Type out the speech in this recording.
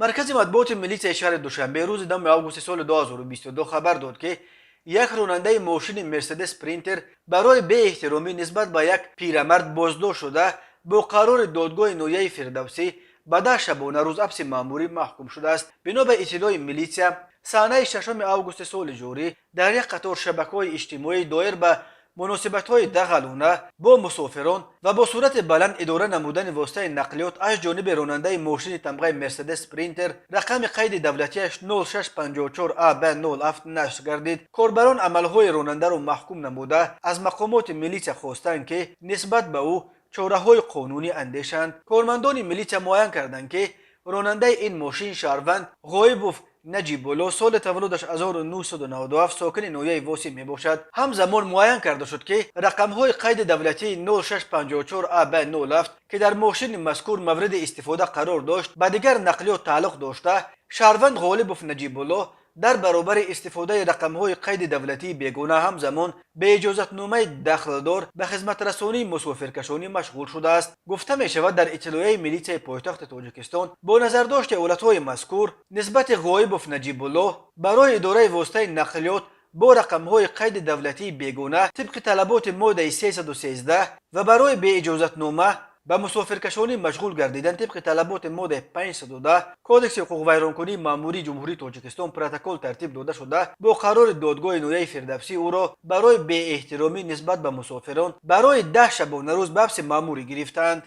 Маркази матбуоти милитсияи шаҳри Душанбе рӯзи 10 августи соли 2022 хабар дод, ки як ронандаи мошини Мерседес Спринтер барои беэҳтиромӣ нисбат ба як пирамард боздошт шуда, бо қарори додгоҳи ноҳияи Фирдавсӣ ба 10 шабонарӯз ҳабси маъмурӣ маҳкум шудааст. Бино ба иттилои милитсия, санаи 6 августи соли ҷорӣ дар як қатор шабакаҳои иҷтимоӣ доир ба муносибатҳои дағалона бо мусофирон ва бо суръати баланд идора намудани воситаи нақлиёт аз ҷониби ронандаи мошини тамғаи Мерседес Спринтер, рақами қайди давлатиаш 0654 АБ 07, нашр гардид. Корбарон амалҳои ронандаро маҳкум намуда, аз мақомоти милитсия хостанд, ки нисбат ба ӯ чораҳои қонунӣ андешанд. Кормандони милитсия муайян карданд, ки ронандаи ин мошин шаҳрванд Ғоибов Наҷибулло, соли таваллудаш 1997, сокини ноҳияи Восеъ мебошад. Ҳамзамон муайян карда шуд, ки рақамҳои қайди давлатии 0654 АБ 07, ки дар мошини мазкур мавриди истифода қарор дошт, ба дигар нақлиёт тааллуқ дошта, шаҳрванд Ғолибов Наҷибулло дар баробари истифодаи рақамҳои қайди давлатии бегона, ҳамзамон беиҷозатномаи дахлдор ба хизматрасонии мусофиркашонӣ машғул шудааст, гуфта мешавад дар иттилоияи милитсияи пойтахти Тоҷикистон. Бо назардошти ҳолатҳои мазкур, нисбати Ғоибов Наҷибулло барои идораи воситаи нақлиёт бо рақамҳои қайди давлатии бегона тибқи талаботи моддаи 313 ва барои беиҷозатнома ба мусофиркашонӣ машғул гардидан тибқи талаботи моддаи 510 Кодекси ҳуқуқвайронкунии маъмурии Ҷумҳурии Тоҷикистон протокол тартиб дода шуда, бо қарори додгоҳи ноҳияи Фирдавсӣ ӯро барои беэҳтиромӣ нисбат ба мусофирон барои 10 шабонарӯз ба ҳабси маъмурӣ гирифтанд.